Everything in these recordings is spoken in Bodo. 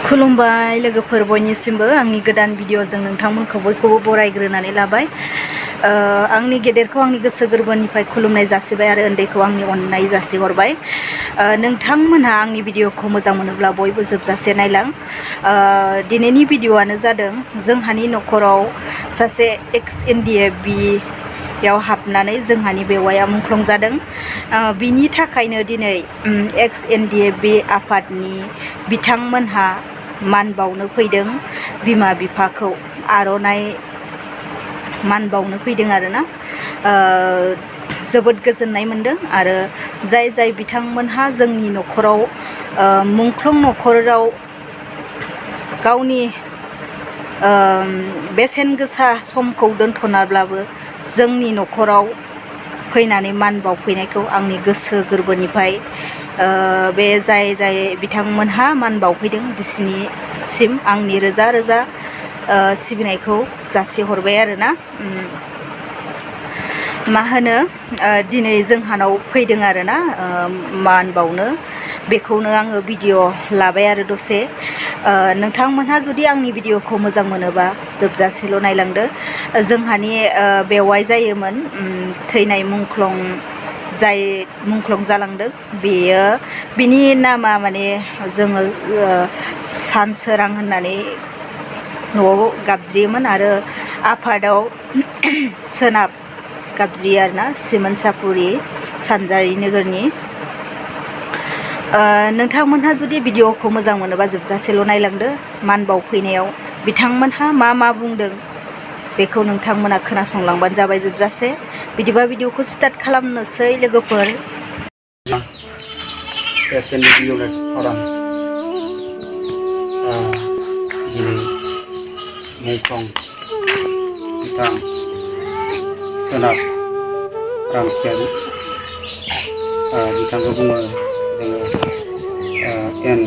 खुलुमबाय लोगोफोर बयनिसिमबो आंनि गोदान भिडिअजों नोंथांमोनखौ बयखौबो बरायग्रोनानै लाबाय। आंनि गेदेरखौ आंनि गोसो गोरबोनिफ्राय खुलुमनाय जासिबाय आरो उन्दैखौ आंनि अननाय जासिहरबाय। नोंथांमोनहा आंनि भिडिअखौ मोजां मोनोब्ला बयबो जोबजासे नायलां। दिनैनि भिडिअआनो जादों जोंहानि न'खराव सासे एक्स एनडिएफबि याव हाबनानै जोंहानि बेवाया मुंख्लं जादों। बिनि थाखायनो दिनै एक्स एनडिएफबि आफादनि बिथांमोनहा मान बावनो फैदों। बिमा बिफाखौ आर'नाइ मान बावनो फैदों आरोना। जोबोद गोजोननाय मोनदों आरो जाय बिथांमोनहा जोंनि न'खराव मुंख्लं न'खराव गावनि बेसेन गोसा समखौ दोनथ'नाब्लाबो जोंनि न'खराव फैनानै मान बावफैनायखौ आंनि गोसो गोरबोनिफ्राय बे जाय बिथांमोनहा मान बावफैदों बिसिनिसिम आंनि रोजा रोजा सिबिनायखौ जासिहरबाय आरोना। मा होनो दिनै जोंहानाव फैदों आरोना मान बावनो। बेखौनो आङो भिडिअ लाबाय आरो दसे। नोंथांमोनहा जुदि आंनि भिडिअखौ मोजां मोनोबा जोबजासेल' नायलांदो। जोंहानि बेवाइ जायोमोन थैनाय मुंख्लं जाय मुंख्लं जालांदों बिनि नामा माने जोङो सानसोरां होननानै न'आव गाबज्रियोमोन आरो आफादाव सोनाब गाबज्रियो आरोना सिमोनसापुरि सानजारि नोगोरनि। नोंथांमोनहा जुदि भिडिअखौ मोजां मोनोबा जोबजासेल' नायलांदो। मान बावफैनायाव बिथांमोनहा मा बुंदों बेखौ नोंथांमोना खोनासंलांबानो जाबाय जोबजासे। बिदिबा भिडिअखौ स्टार्ट खालामनोसै लोगोफोर। मुंख्लं बिथां सोनाब रामसियारि बिथांखौ बुङो जोङो एन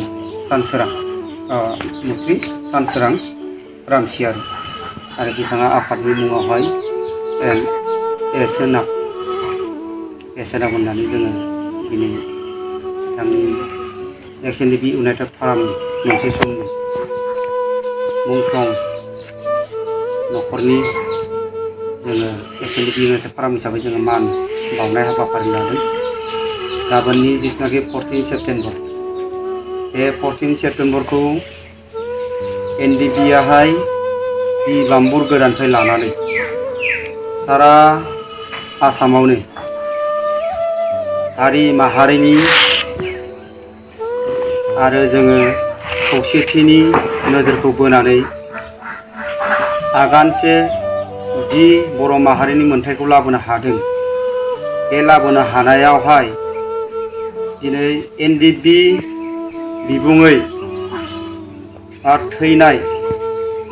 सानसोरां मुस्रि सानसोरां रामसियारि आरो बिथाङा आफादनि मुङावहाय एन सोनाब होननानै जोङो दिनै बिथांनि एक्स एनडिएफबि इउनाइटेड फार्मनि मोनसे समनि मुंख्लं न'खरनि जोङो एक्स एनडिएफबि इउनाइटेड फार्म हिसाबै जोङो मान बावनाय हाबाफारि लादों। गाबोननि जिथुनाखि 14 सेप्तेम्बर बे 14 सेप्तेम्बरखौ एनडिएफबिआहाय बि बाम्बुर गोदाननिफ्राय लानानै सारा आसामावनो हारि माहारिनि आरो जोङो खौसेथिनि नोजोरखौ बोनानै आगानसे जि बर' माहारिनि मोन्थायखौ लाबोनो हादों। बे लाबोनो हानायावहाय दिनै एनडिएफबि बिबुङै थैनाय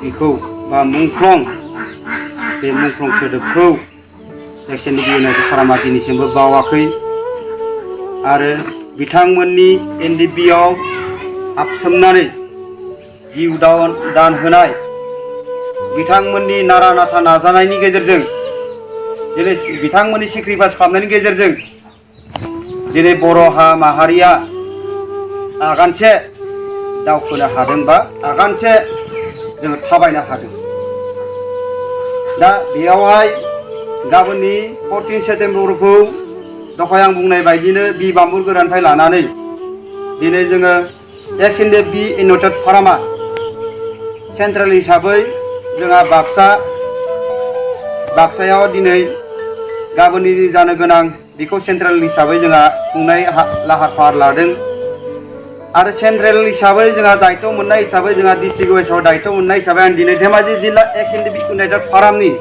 बिखौ बा मुंख्लं बे मुंख्लं सोदोबखौ एक्स एनडिएफबि इउनाइटेड फार्मआ दिनैसिमबो बावाखै आरो बिथांमोननि एनडिएफबिआव हाबसोमनानै जिउ दान होनाय बिथांमोननि नारा नाथा नाजानायनि गेजेरजों दिनै बिथांमोननि सेक्रिफाइस खालामनायनि गेजेरजों दिनै बर' माहारिया आगानसे दावखोनो हादों बा आगानसे जोङो थाबायनो हादों। दा बेयावहाय गाबोननि 14 सेप्तेम्बरखौ दहाय आं बुंनाय बायदिनो बि बाम्बुर गोदाननिफ्राय लानानै दिनै जोङो एक्स एनडिएफबि इउनाइटेड फार्मआ सेन्ट्रेल हिसाबै जोंहा बाक्सायाव दिनै गाबोननि जानो गोनां बेखौ सेन्ट्रेल हिसाबै जोंहा खुंनाय लाहार फाहार लादों आरो सेन्ट्रेल हिसाबै जोंहा दायित्व मोननाय हिसाबै जोंहा डिस्ट्रिक्ट वाइसआव दायित्व मोननाय हिसाबै आं दिनै धेमाजि जिल्ला एक्स एनडिएफबि इउनाइटेड फार्मनि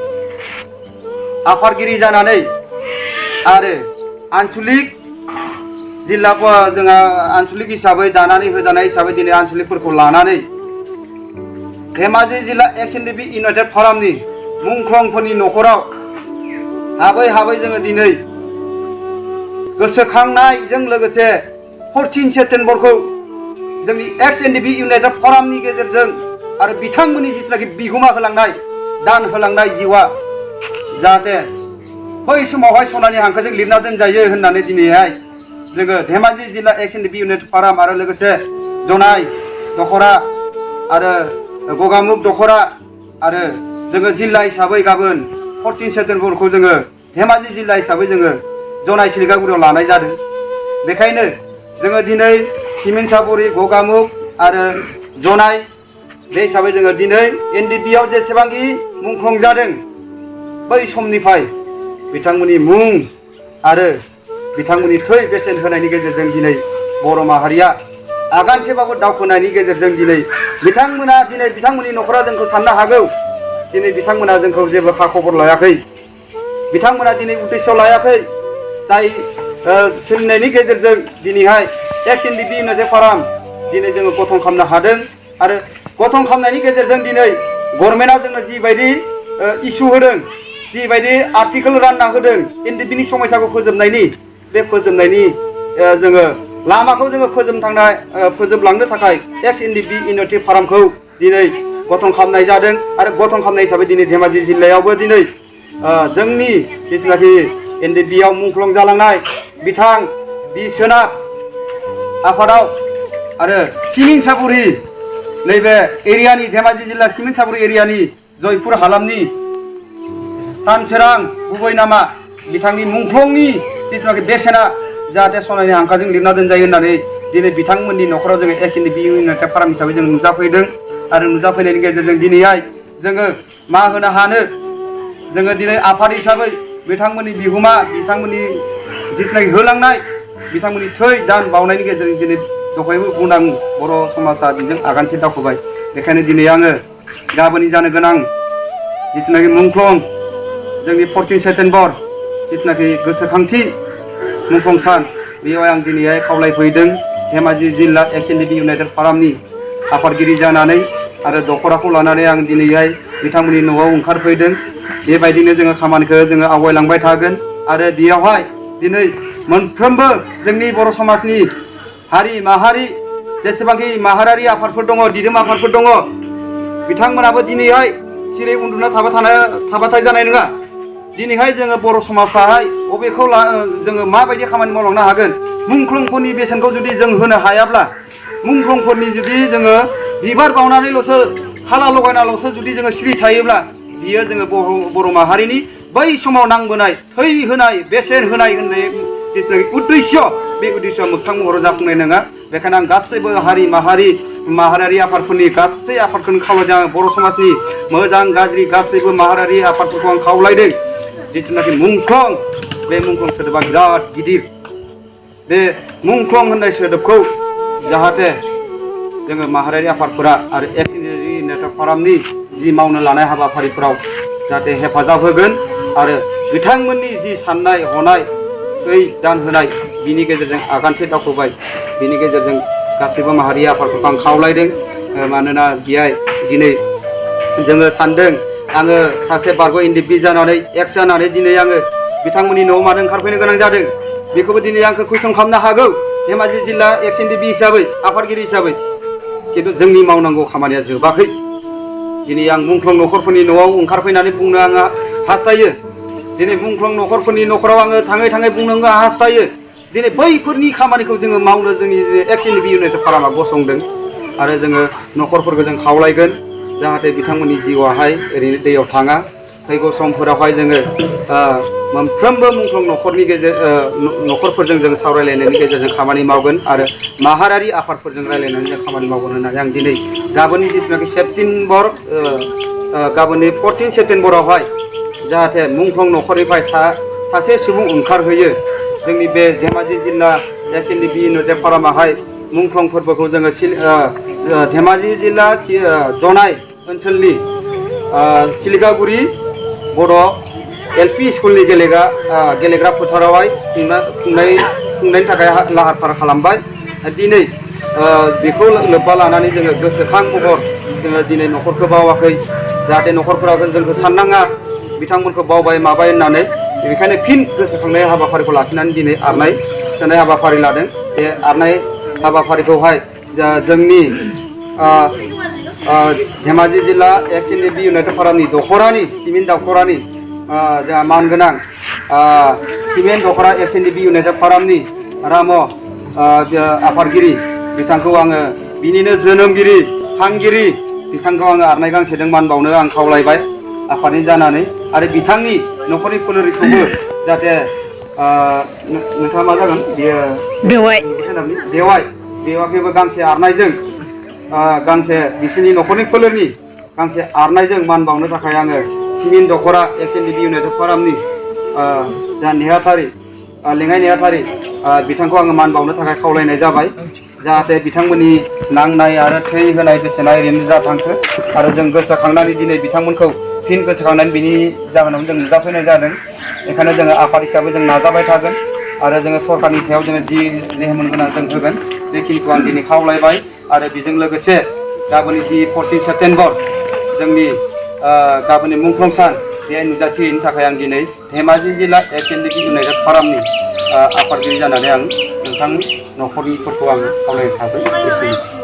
आफादगिरि जानानै आरो आन्सलिक जिल्ला जोंहा आन्सलिक हिसाबै दानानै होजानाय हिसाबै दिनै आन्सलिकफोरखौ लानानै धेमाजि जिल्ला एक्स एनडिएफबि इउनाइटेड फार्मनि मुंख्लंफोरनि न'खराव हाबै जोङो दिनै गोसोखांनायजों लोगोसे 14 सेप्तेम्बरखौ जोंनि एक्स एनडिएफबि इउनाइटेड फार्मनि गेजेरजों आरो बिथांमोननि जिथुनाखि बिहोमा होलांनाय दान होलांनाय जिउआ जाहाथे बै समावहाय सनानि हांखोजों लिरना दोनजायो होननानै दिनैहाय जोङो धेमाजि जिल्ला एक्स एनडिएफबि इउनाइटेड फार्म आरो लोगोसे जनाय दखरा आरो गगामुग दख'रा आरो जोङो जिल्ला हिसाबै गाबोन 14 सेप्तेम्बरखौ जोङो धेमाजि जिल्ला हिसाबै जोङो जनाय सिलिकागुरियाव लानाय जादों। बेखायनो जोङो दिनै सिमेन्सापुरि गगामुग आरो जनाय बे हिसाबै जोङो दिनै एनडिपिआव जेसेबांखि मुंख्लं जादों बै समनिफ्राय बिथांमोननि मुं आरो बिथांमोननि थै बेसेन होनायनि गेजेरजों दिनै बर' माहारिया आगानसेबाबो दावखोनायनि गेजेरजों दिनै बिथांमोननि न'खरा जोंखौ साननो हागौ दिनै बिथांमोना जोंखौ जेबो खा खबर लायाखै, बिथांमोना दिनै उद्देश्य लायाखै, जाय सोलिनायनि गेजेरजों दिनैहाय एक्स एनडिपि इउनाइटेड फार्म दिनै जोङो गठन खालामनो हादों आरो गठन खालामनायनि गेजेरजों दिनै गभर्नमेन्टआ जोंनो जिबायदि इस्यु होदों, जिबायदि आर्टिकेल रानना होदों एनडिपिनि समस्याखौ फोजोबनायनि जोङो लामाखौ जोङो फोजोबलांनो थाखाय एक्स एनडिपि इउनाइटेड फार्मखौ दिनै गठन खालामनाय जादों आरो गठन खालामनाय हिसाबै दिनै धेमाजि जिल्लायावबो दिनै जोंनि जिथुनाखि एनडिपिआव मुंख्लं जालांनाय बिथां बि सोनाब आफादाव आरो सिमेन्सापुरि नैबे एरियानि धेमाजि जिल्ला सिमेन्सापुरि एरियानि जयपुर हालामनि सानसोरां गुबै नामा बिथांनि मुंख्लंनि जिथुनाखि बेसेना जाहाथे सनानि हांखोजों लिरना दोनजायो होननानै दिनै बिथांमोननि न'खराव जोङो एक्स एनडिपि इउनाइटेड फार्म हिसाबै जों नुजाफैदों आरो नुजाफैनायनि गेजेरजों दिनैहाय जोङो मा होनो हानो जोङो दिनै आफाद हिसाबै बिथांमोननि बिहोमा बिथांमोननि जिथुनाखि होलांनाय बिथांमोननि थै दान बावनायनि गेजेरजों दिनै दहायबो बुंदां बर' समाजा बेजों आगानसे दावखोबाय। बेखायनो दिनै आङो गाबोननि जानो गोनां जिथुनाखि मुंख्लं जोंनि 14 सेप्तेम्बर जिथुनाखि गोसोखांथि मुंख्लं सान बेयाव आं दिनैहाय खावलायफैदों धेमाजि जिल्ला एक्स एनडिपि इउनाइटेड फार्मनि आफादगिरि जानानै आरो दख'राखौ लानानै आं दिनैहाय बिथांमोननि न'आव ओंखारफैदों। बेबायदिनो जोङो खामानिखौ जोङो आवगायलांबाय थागोन आरो बेयावहाय दिनै मोनफ्रोमबो जोंनि बर' समाजनि हारि माहारि जेसेबांखि माहारियारि आफादफोर दङ, दिदोम आफादफोर दङ, बिथांमोनाबो दिनैहाय सिरि उन्दुना थाबाथाय जानाय नङा। दिनैहाय जोङो बर' समाजाहाय बबेखौ जोङो माबायदि खामानि मावलांनो हागोन, मुंख्लंफोरनि बेसेनखौ जुदि जों होनो हायाब्ला, मुंख्लंफोरनि जुदि जोङो बिबार बावनानैल'सो खाला लगायनाल'सो जुदि जोङो सिरि थायोब्ला बियो जोङो बर' माहारिनि बै समाव नांबोनाय थै होनाय बेसेन होनाय होननाय जिथुनाखि उद्देश्य बे उद्देश्यआ मोगथां महराव जाफुंनाय नङा। बेखायनो आं गासैबो हारि माहारियारि आफादफोरनि गासै आफादखौनो खावलायदों, बर' समाजनि मोजां गाज्रि गासैबो माहारियारि आफादफोरखौ आं खावलायदों जिथुनाखि मुंख्लं बे मुंख्लं सोदोबा बिराद गिदिर। बे मुंख्लं होननाय सोदोबखौ जाहाथे जोङो माहारियारि आफादफोरा आरो एक्स एनडिपि इउनाइटेड फार्मनि जि मावनो लानाय हाबाफारिफोराव जाहाथे हेफाजाब होगोन आरो बिथांमोननि जि साननाय हनाय थै दान होनाय बिनि गेजेरजों आगानसे दावखोबाय। बिनि गेजेरजों गासैबो माहारियारि आफादफोरखौ आं खावलायदों। मानोना बेहाय दिनै जोङो सानदों आङो सासे बारग' एनडिपि जानानै एक्स जानानै दिनै आङो बिथांमोननि न'आव मानो ओंखारफैनो गोनां जादों बेखौबो दिनै आंखौ कुइसन खालामनो हागौ धेमाजि जिल्ला एक्स एनडिपि हिसाबै आफादगिरि हिसाबै। खिन्थु जोंनि मावनांगौ खामानिया जोबाखै। दिनै आं मुंख्लं न'खरफोरनि न'आव ओंखारफैनानै बुंनो आङो हास्थायो। दिनै मुंख्लं न'खरफोरनि न'खराव आङो थाङै बुंनो हास्थायो। दिनै बैफोरनि खामानिखौ जोङो मावनो जोंनि एक्स एनडिपि इउनाइटेड फार्मआ गसंदों आरो जोङो न'खरफोरखौ जों खावलायगोन जाहाथे बिथांमोननि जिउआहाय ओरैनो दैयाव थाङा। फैगौ समफोरावहाय जोङो मोनफ्रोमबो मुंख्लं न'खरफोरजों जों सावरायलायनायनि गेजेरजों खामानि मावगोन आरो माहारियारि आफादफोरजों रायलायनानै जों खामानि मावगोन होननानै आं दिनै गाबोननि जिथुनाखि गाबोननि 14 सेप्तेम्बरावहाय जाहाथे मुंख्लं न'खरनिफ्राय सासे सुबुं ओंखारहोयो। जोंनि बे धेमाजि जिल्ला एक्स एनडिपि इउनाइटेड फार्मआहाय मुंख्लं फोरबोखौ जोङो धेमाजि जिल्ला जनाय ओनसोलनि सिलिकागुरि बर' एलपि स्कुलनि गेलेग्रा फोथारावहाय खुंनायनि थाखाय लाहार फाहार खालामबाय। दिनै बेखौ लोब्बा लानानै जोङो गोसोखां महर जोङो दिनै न'खरखौ बावाखै जाहाथे न'खरफोराबो जोंखौ साननाङा बिथांमोनखौ बावबाय माबाय होननानै। बेनिखायनो फिन गोसोखांनाय हाबाफारिखौ लाखिनानै दिनै आरनाय सोनाय हाबाफारि लादों। बे आरनाय हाबाफारिखौहाय जोंनि धेमाजि जिल्ला एक्स एनडिपि इउनाइटेड फार्मनि दख'रानि सिमेन्ट दख'रानि जोंहा मानगोनां सिमेन्ट दख'रा एक्स एनडिपि इउनाइटेड फार्मनि राम आफादगिरि बिथांखौ आङो बिनिनो जोनोमगिरि खांगिरि बिथांखौ आङो आरनाय गांसेजों मान बावनो आं खावलायबाय आफादनि जानानै आरो बिथांनि न'खरनि फोलेरखौबो जाहाथे नोंथाङा मा जागोन बेयो बेवाइखौबो गांसे आरनायजों गांसे बिसोरनि न'खरनि फोलेरनि गांसे आरनायजों मान बावनो थाखाय आङो सिमिन दख'रा एक्सएनडिपि इउनाइटेड फरामनि जा नेहाथारि लेङाइ नेहाथारि बिथांखौ आङो मान बावनो थाखाय खावलायनाय जाबाय जाहाथे बिथांमोननि नांनाय आरो थै होनाय बेसेना ओरैनो जाथांथो आरो जों गोसोखांनानै दिनै बिथांमोनखौ फिन गोसोखांनानै बिनि जाहोनाव जों नुजाफैनाय जादों बेखायनो जोङो आफाद हिसाबै जों नाजाबाय थागोन आरो जोङो सरकारनि सायाव जोङो जि लेहमन गोनां जों होगोन बेखिनिखौ आं दिनै खावलायबाय आरो बेजों लोगोसे गाबोननि जि 14 सेप्तेम्बर जोंनि गाबोननि मुंख्लं सान बे नुजाथिहैनो थाखाय आं दिनै धेमाजि जिल्ला एक्सएनडिपि इउनाइटेड फरामनि आफादगिरि जानानै आं नोंथांनि न'खरनिफोरखौ आं खावलायनो थाबाय एसेनोसै।